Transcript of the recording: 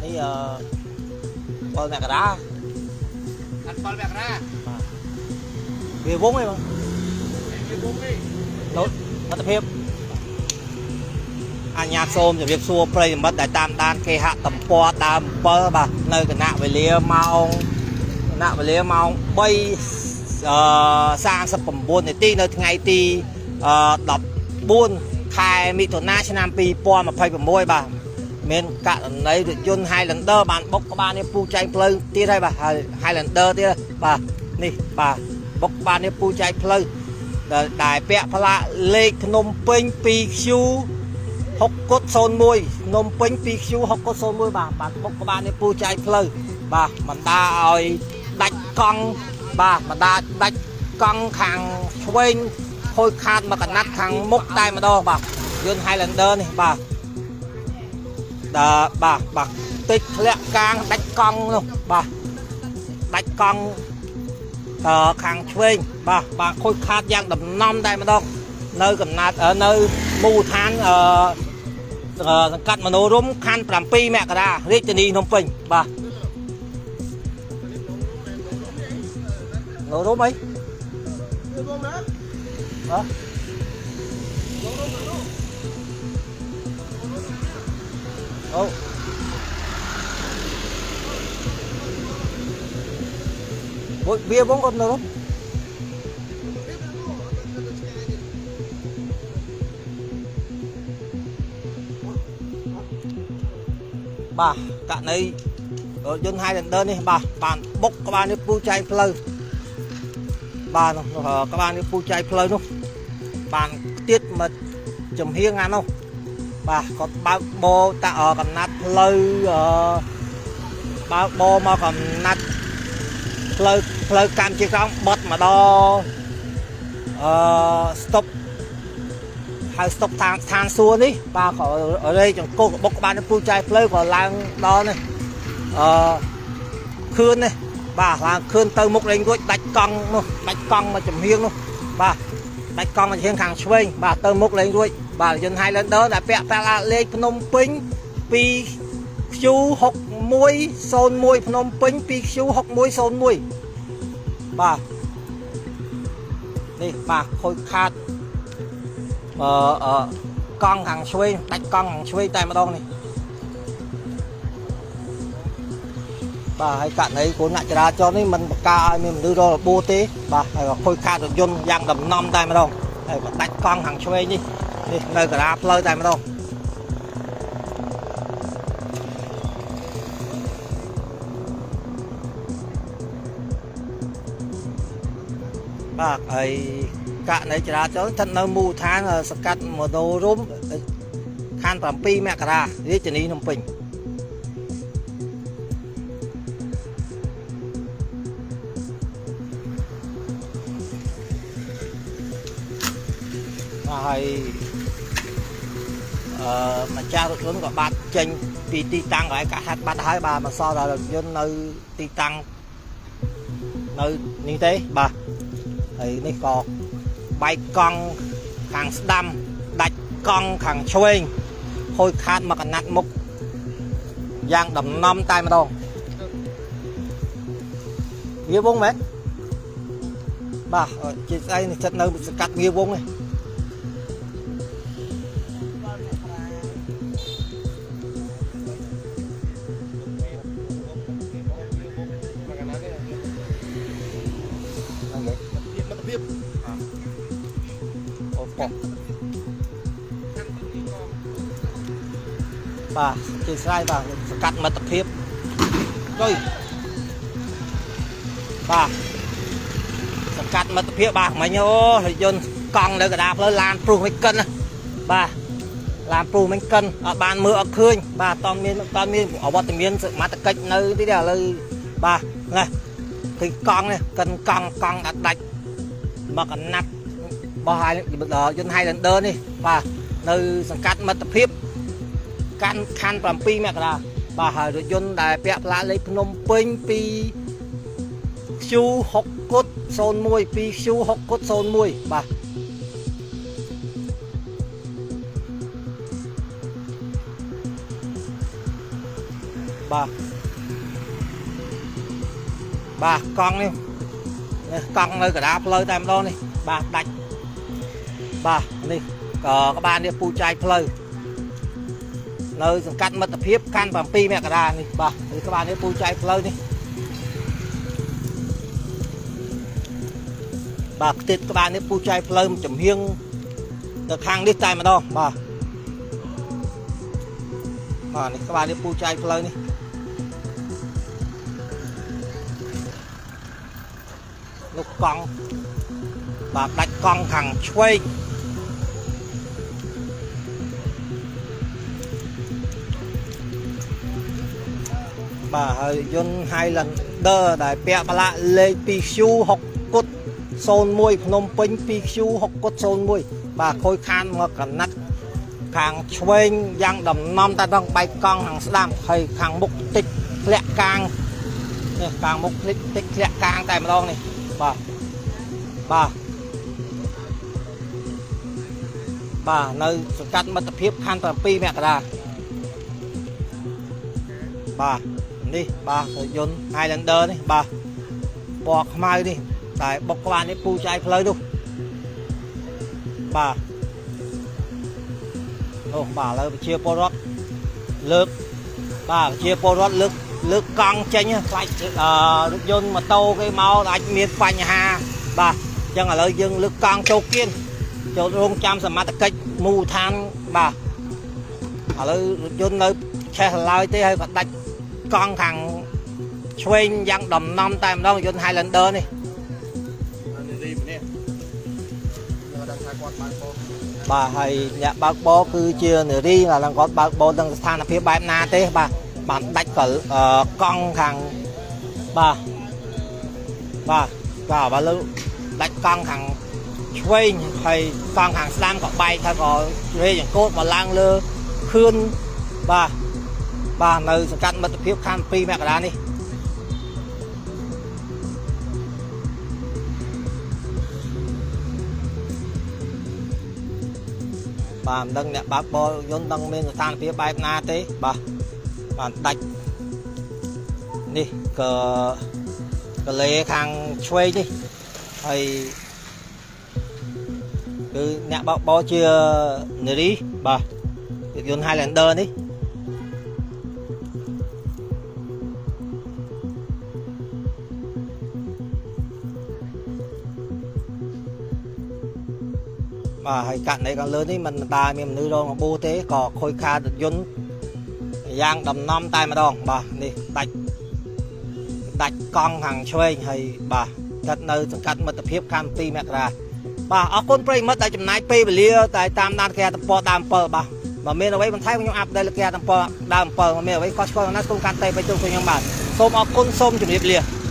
នេះអឺ7មករា អត់7មករា វាវងឯងបង វាវងទេ លោតមត្តភាពអញ្ញាសូមជម្រាបសួរប្រិយមិត្តដែលតាមដានគេហទំព័រដើម7បាទនៅគណៈវេលាម៉ោងគណៈវេលាម៉ោង3អឺ39នាទីនៅថ្ងៃទីអឺ14ខែមិថុនាឆ្នាំ2026បាទមានករណីរថយន្ត Highlander បានបុកក្បាលនេះពូចែងផ្លូវទៀតហើយបាទហើយ Highlander ទៀតបាទនេះបាទបុកក្បាលនេះពូចែងផ្លូវដែលដែលពាក់ផ្លាកលេខភ្នំពេញ 2Q 6គុត01ភ្នំពេញ 2Q 6គុត01បាទបាទបុកក្បាលនេះពូចែងផ្លូវបាទបណ្ដាឲ្យដាច់កង់បាទបណ្ដាដាច់កង់ខាងឆ្វេងខូចខាតមកកណាត់ខាងមុខតែម្ដងបាទយន្ត Highlander នេះបាទដល់បាទបាទតិចធ្លាក់កាងដាច់កង់នោះបាទដាច់កង់អឺខាងឆ្វេងបាទបាទខូចខាតយ៉ាងដំណំតែម្ដងនៅកំណាត់នៅមូលដ្ឋានអឺ សង្កាត់មនោរមខណ្ឌ7មករារាជធានីភ្នំពេញបាទមនោរមអីបាទអូមួយវាវងអត់មនោរមបាទករណីរថយន្ត Highlander នេះបាទបានបុកក្បាលនេះពូចែងផ្លូវបាទនោះក្បាលនេះពូចែងផ្លូវនោះបានទៀតមកចំហៀងអានោះបាទគាត់បើកបោតាកំណាត់ផ្លូវអឺបើកបោមកកំណាត់ផ្លូវផ្លូវកម្ពុជាក្រោមបត់មកដល់អឺស្តុបហៅស្តុបឋានឋានសួគ៌នេះបាទក៏រេចង្គោះបុកក្បាលនេះពូចែងផ្លូវក៏ឡើងដល់នេះអឺខឿននេះបាទឡើងខឿនទៅមុខលេងរួចដាច់កង់នោះដាច់កង់មកចំហៀងនោះបាទដាច់កង់មកចំហៀងខាងឆ្វេងបាទទៅមុខលេងរួចបាទយន្ត Highlander ដែលពាក់ផ្លាកលេខភ្នំពេញ 2Q6101 ភ្នំពេញ 2Q6101 បាទនេះបាទខូចខាតអឺអឺកង់ខាងឆ្វេងដាច់កង់ខាងឆ្វេងតែម្ដងនេះបាទហើយករណីគ្រោះថ្នាក់ចរាចរណ៍នេះមិនបង្ការឲ្យមានមនុស្សរងរបួសទេបាទហើយក៏ខូចខាតរថយន្តយ៉ាងដំណំតែម្ដងហើយក៏ដាច់កង់ខាងឆ្វេងនេះនេះនៅការាផ្លូវតែម្ដង បាទហើយករណីចរាចរណ៍ស្ថិតនៅមូលដ្ឋានសង្កាត់មនោរមខណ្ឌ7មករារាជធានីភ្នំពេញបាទហើយអឺម្ចាស់រថយន្តក៏បាត់ចេញពីទីតាំងកន្លែងកាក់ហាត់បាត់ហើយបាទមកសល់ដល់រថយន្តនៅទីតាំងនៅនេះទេបាទហើយនេះក៏បែកកង់ខាងស្ដាំដាច់កង់ខាងឆ្វេងខូចខាតមកកណាត់មុខយ៉ាងដំណំតែម្ដងវាវងមែនបាទជាស្អីនេះចិត្តនៅសកាត់វាវងនេះ មកកណានេះ ហ្នឹងឯង មិត្តភាព អូប៉ោះបាទជាស្រ័យបាទសកាត់មិត្តភាពចុយបាទសកាត់មិត្តភាពបាទមិញអូរថយន្តកង់នៅកណ្ដាលផ្លូវឡានព្រុសមិនកិនណាបាទ ឡានព្រុសមិញកិនអត់បានមើលអត់ឃើញបាទអត់មានអត់មានអវត្តមានសមត្ថកិច្ចនៅទីនេះឥឡូវបាទណាឃើញកង់នេះកិនកង់កង់អត់ដាច់មកកណាត់របស់ហើយយន្ត Highlander នេះបាទនៅសង្កាត់មិត្តភាពកាន់ខណ្ឌ7មករាបាទហើយរថយន្តដែលពាក់ផ្លាកលេខភ្នំពេញពី Q6 គុត01 2Q6 គុត01បាទបាទបាទកង់នេះនេះកង់នៅកណ្ដាលផ្លូវតែម្ដងនេះបាទដាច់បាទនេះក៏ក្បាលនេះពូចែកផ្លូវនៅសង្កាត់មិត្តភាពខណ្ឌ7មករានេះបាទនេះក្បាលនេះពូចែកផ្លូវនេះបាទខ្ទេចក្បាលនេះពូចែកផ្លូវចំហៀងទៅខាងនេះតែម្ដងបាទបាទនេះក្បាលនេះពូចែកផ្លូវនេះនោះកង់បាទដាច់កង់ខាងឆ្វេងបាទហើយយន្ត Highlander ដែលពាក់ផ្លាកលេខ 2Q6 គុត01ភ្នំពេញ 2Q6 គុត01បាទខូចខានមកកណាត់ខាងឆ្វេងយ៉ាងដំណំតែដងបែកកង់ខាងស្ដាំហើយខាងមុខតិចធ្លាក់កាងនេះខាងមុខភ្លេចតិចធ្លាក់កាងតែម្ដងនេះបាទបាទបាទនៅសង្កាត់មិត្តភាពខណ្ឌ7មករាបាទនេះបាទរថយន្ត Highlander នេះបាទពណ៌ខ្មៅនេះតែបុកក្បាលនេះពូចែកផ្លូវនោះបាទអូបាទឥឡូវប្រជាពលរដ្ឋលើកបាទប្រជាពលរដ្ឋលើកលើកកង់ចេញខ្លាចរថយន្តម៉ូតូគេមកអាចមានបញ្ហាបាទអញ្ចឹងឥឡូវយើងលើកកង់ចូលគៀនចូលរងចាំសមត្ថកិច្ចមូលដ្ឋានបាទឥឡូវរថយន្តនៅឆេះឡើយទេហើយក៏ដាច់កង់ខាងឆ្វេងយ៉ាងដំណំតែម្ដងយន្ត Highlander នេះ នារីម្នាក់យើងដឹងថាគាត់បើកបរ បាទហើយអ្នកបើកបរគឺជានារីបាទឡើងគាត់បើកបរដឹងស្ថានភាពបែបណាទេបាទបានដាច់ក៏កង់ខាងបាទបាទបាទបើលើដាច់កង់ខាងឆ្វេងហើយកង់ខាងស្ដាំក៏បែកហើយក៏រេចង្គោតមកឡើងលើខឿនបាទបាទនៅសង្កាត់មិត្តភាពខណ្ឌ2មករានេះបាទមិនដឹងអ្នកបើកបរយន្តដឹងមានស្ថានភាពបែបណាទេបាទបានដាច់នេះក៏កលេខាងឆ្វេងនេះហើយគឺអ្នកបើកបរជានារីបាទរថយន្ត Highlander នេះបាទហើយករណីខាងលើនេះមិនបណ្ដាលមានមនុស្សរងរបួសទេក៏ខូចខាតរថយន្តយ៉ាងដំណំតែម្ដងបាទនេះដាច់ដាច់កង់ខាងឆ្វេងហើយបាទស្ថិតនៅសង្កាត់មិត្តភាពខណ្ឌ2មករាបាទអរគុណប្រិយមិត្តដែលចំណាយពេលវេលាតែតាមដានគេហទំព័រដើម7បាទបើមានអ្វីបន្ថែមខ្ញុំ update លើគេហទំព័រដើម7បើមានអ្វីខុសឆ្គងណាសូមកាន់តែទៅជួបខ្ញុំបាទសូមអរគុណសូមជម្រាបលា។